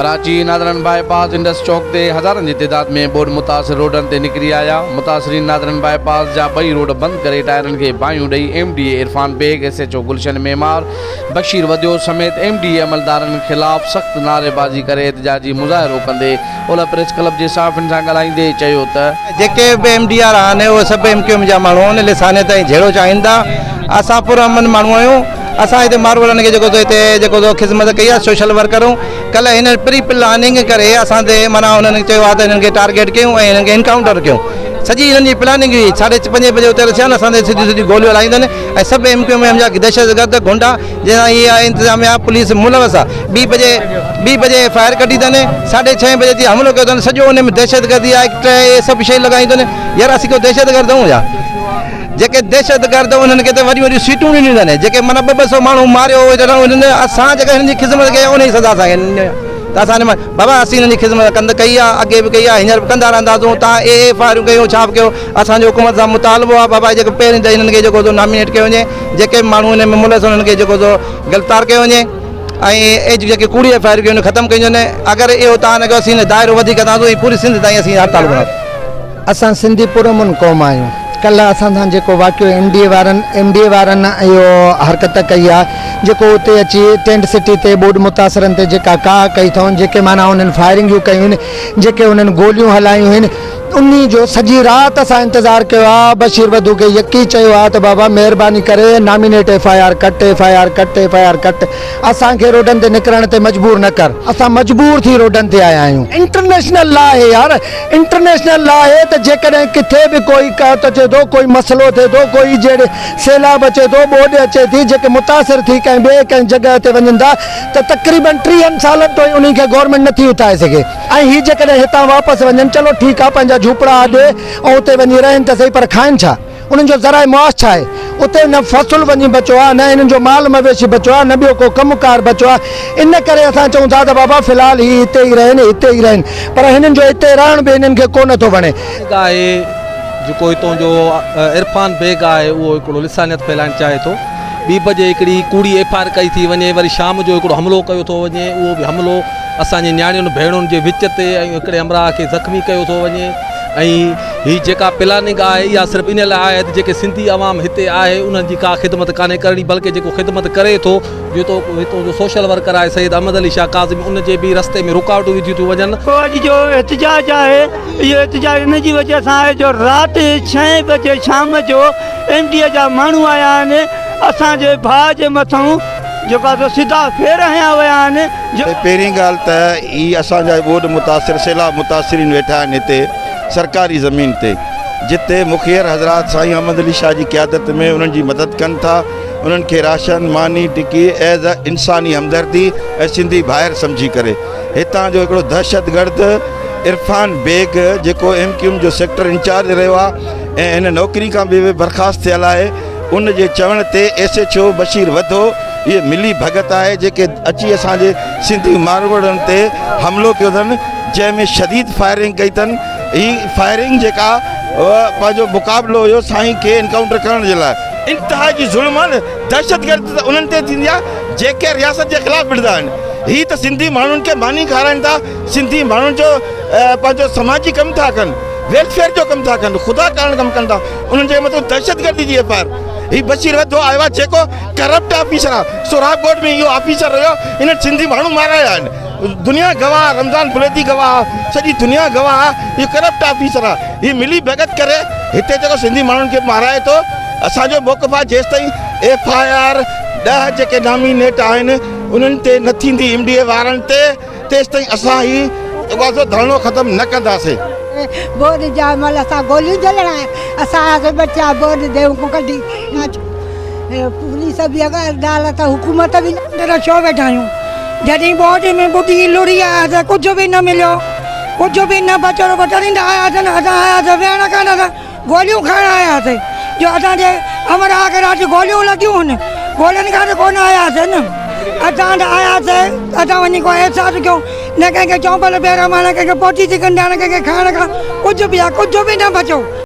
Karachi, Northern باء پاس Indus چوڪ تي هزارن جي تعداد ۾ ٻوڏ متاثر روڊن تي نڪري آيا، متاثرين نادرن باء پاس جا ٻئي روڊ بند ڪري ٽائرن کي باهيون ڏئي M D A Irfan Baig, S H O Gulshan Maymar, Bashir Wadhio سميت ايم ڊي اي عملدارن خلاف سخت نعريبازي ڪري احتجاجي مظاهرو ڪندي اولهه پريس ڪلب جي صحافين سان ڳالهائيندي چيو ته. جيڪي به ايم ڊي آر آهن اهي سڀ ايم ڪيو ايم جا ماڻهو آهن لسانيت ۽ جهيڙو چاهين ٿا، اسان پرامن ماڻهو آهيون. اسان هتي ماروئڙن کي جيڪو سو هتي جيڪو سو خدمت ڪئي آهي سوشل ورڪر آهيون ڪلهه هنن پري پلاننگ ڪري اسان تي معنيٰ هنن چيو آهي ته هنن کي ٽارگيٽ ڪيون ۽ هنن کي انڪائونٽر ڪيون سڄي هنن جي پلاننگ هئي ساڍي پنجين بجي اتي رسيا آهن اسان تي سڌيون سڌيون گوليون هلائيندن ۽ سڀ ايم ڪيو ايم جا دهشتگرد غنڊا جنهن سان هي آهي انتظاميا پوليس ملوث آهي ٻي بجي ٻي بجي ايف I R ڪڍي اٿن ساڍي ڇهين بجي اچي حملو ڪيو اٿن سڄو ان ۾ دهشتگردي ايڪٽ اهي سڀ شيون لڳايون اٿن يار اسين ڪو دهشتگرد آهيون ڇا جيڪي دهشتگرد انهن کي ته وڏيون وڏيون سيٽون ڏنيون اٿن جيڪي معنيٰ ٻه ٻه سو ماڻهو ماريو انهن اسان جيڪا هنن جي خدمت ڪئي آهي ان جي سزا اسان کي ڏني ته اسان بابا اسين هنن جي خدمت ڪند ڪئي آهي اڳي به ڪئي آهي هينئر به ڪندا رهنداسون تان اي ايف آريون ڪيون ڇا به ڪيو اسان جو حڪومت سان مطالبو آهي بابا جيڪو پهرين ته هنن کي جيڪو سو نامينيٽ ڪيو وڃي جيڪي به ماڻهو هن ۾ ملوث انهن کي جيڪو سو گرفتار ڪيو وڃي ۽ اي جيڪي ڪوڙي ايف I R ڪيون ختم ڪيون وڃن اگر اهو تان نه ڪيو اسين دائرو وڌيڪ ڪنداسون ۽ پوري سنڌ تائين اسين هڙتال ڪنداسون. اسان سنڌي پرامن قوم آهيون. ڪلهه اسان سان جيڪو واقعو ايم ڊي اي وارن ايم ڊي اي وارن اهو حرڪت ڪئي آهي جيڪو اتي اچي ٽينٽ سٽي تي ٻوڏ متاثرن تي جيڪا ڪاهه ڪئي اٿئون جيڪي معنيٰ انهن فائرنگيون ڪيون آهن جيڪي انهن گوليون هلايون آهن انهي جو سڄي رات اسان انتظار ڪيو آهي بشير وڌو کي يڪي چيو آهي ته بابا مهرباني ڪري نامينيٽ ايف I R ڪٽ ايف I R ڪٽ ايف I R ڪٽ اسان کي روڊن تي نڪرڻ تي مجبور نه ڪر. اسان مجبور ٿي روڊن تي آيا آهيون. انٽرنيشنل لا آهي يار انٽرنيشنل لا آهي ته جيڪڏهن ڪٿي به ڪوئي قحط اچي ٿو ڪوئي مسئلو ٿئي ٿو ڪوئي جهڙي سيلاب اچي ٿو ٻوڏ اچي ٿي جيڪي متاثر ٿي ڪنهن ٻئي ڪنهن جڳهه تي وڃن ٿا ته تقريبن ٽيهن سالن توئين انهي کي گورنمينٽ نٿي اٿائي سگهي ۽ هي جيڪڏهن هتان واپس وڃن چلو ٺيڪ آهي پنهنجا جهوپڙا اڏي ۽ اتي وڃي رهن ته سهي پر کائن ڇا؟ انهن جو ذرائع معاش ڇا آهي؟ اتي نه فصل وڃي بچيو آهي، نه انهن جو مال مويشي بچيو آهي، نه ٻيو ڪو ڪم ڪار بچيو آهي. ان ڪري اسان چئون ٿا ته بابا في الحال هي هتي ئي رهن، هتي ئي رهن. پر هنن جو هتي رهڻ به هنن کي ڪو نه ٿو وڻي. بيگ آهي جيڪو هتون جو عرفان بيگ آهي اهو هڪڙو لسانيت ڦهلائڻ چاهي ٿو. ٻي بجي هڪڙي ڪوڙي ايف I R ڪئي ٿي وڃي وري شام جو هڪڙو حملو ڪيو ٿو وڃي اهو به حملو اسان جي نياڻين ڀيڻن جي وچ تي ۽ هڪڙي همراهه کي زخمي ڪيو ٿو وڃي ۽ هي جيڪا پلاننگ آهي اها صرف ان لاء آهي ته جيڪي سنڌي عوام هتي آهي انهن جي ڪا خدمت ڪانهي ڪرڻي بلڪه جيڪو خدمت ڪري ٿو جيتو هتو جو سوشل ورڪر آهي سيد احمد علي شاهه ڪاظمي ان جي به رستي ۾ رڪاوٽون وڌيون ٿيون وڃن. اڄ جو احتجاج آهي اهو احتجاج ان جي وجه سان آهي جو رات ڇهين بجي شام جو ايم ڊي اي جا ماڻهو آيا آهن اسان جي ڀاء جي مٿئون جيڪو آهي سو سڌا ڦير هنيا ويا آهن. پهرين ڳالهه ته هي اسان جا ٻوڏ متاثر سيلاب متاثرين ويٺا آهن هتي سرڪاري زمين تي جتي مخير حضرات سائين احمد علي شاهه جي قيادت ۾ انهن جي مدد ڪن ٿا انهن کي راشن ماني ٽڪي ايز ا انساني همدردي ۽ سنڌي ڀائر سمجهي ڪري هتان جو هڪڙو دهشتگرد عرفان بيگ جيڪو ايم ڪيو ايم جو سيڪٽر انچارج رهيو آهي ۽ هن نوڪري کان به برخاست ٿيل آهي ان جي چوڻ تي S H O Bashir Wadho اهي ملي ڀڳت آهي جيڪي اچي اسان جي سنڌي ماروئڙن تي حملو ڪيو اٿن جنهن ۾ شديد فائرنگ ڪئي اٿن هي فائرنگ جيڪا پنهنجو مقابلو هيو سائين کي انڪائونٽر ڪرڻ جي لاء. انتها جي ظلم آهي نه دهشتگردي ته انهن تي ٿيندي آهي جيڪي رياست جي خلاف وڙهندا آهن هي ته سنڌي ماڻهن کي ماني کارائن ٿا سنڌي ماڻهن جو پنهنجو سماجي ڪم ٿا ڪن ويلفيئر جو ڪم ٿا ڪن خدا ڪارڻ ڪم ڪن ٿا انهن جي مٿان دهشتگردي جي ايف I R هي بشير وڌو آيو آهي جيڪو ڪرپٽ آفيسر آهي سهراب ڳوٺ ۾ اهو آفيسر رهيو انهن سنڌي ماڻهو مارايا آهن دنيا گواهه رمضان بليدي گواهه سڄي دنيا گواهه اهو ڪرپٽ آفيسر آهي هي ملي ڀڳت ڪري هتي جيڪو سنڌي ماڻهن کي مارائي ٿو اسان جو موقف آهي جيستائين ايف I R 10 جيڪي نامينيٽ آهن انهن تي نه ٿيندي ايم ڊي اي وارن تي تيستائين اسان هي اغواسو ڌرڻو ختم نه ڪنداسين. بورڊ جا مهل اسان گوليون جهلڻ آيا اسان آياسين ٻچا بورڊ ديون کان ڪڍي پوليس به عدالت حڪومت به. اندر ڇو ويٺا آهيون جڏهن ٻوڏ ۾ ٻڏي لڙهي آياسين ڪجهه به نه مليو ڪجهه به نه بچيو رڳو تريندا آياسين اسان آياسين ويهڻ ڪانه اسان گوليون کائڻ آياسين جو اسان جي همراهه کي رات گوليون لڳيون هن گولين کان ته ڪونه آياسين نه اسان ته آياسين اسان وڃي ڪو احساس ڪيون نه ڪنهن کي چونپل پهرايو نه ڪنهن کي پوٽي ٿي ڪنڊيان نه ڪنهن کي کائڻ کان ڪجهه به آ ڪجهه به نه بچيو.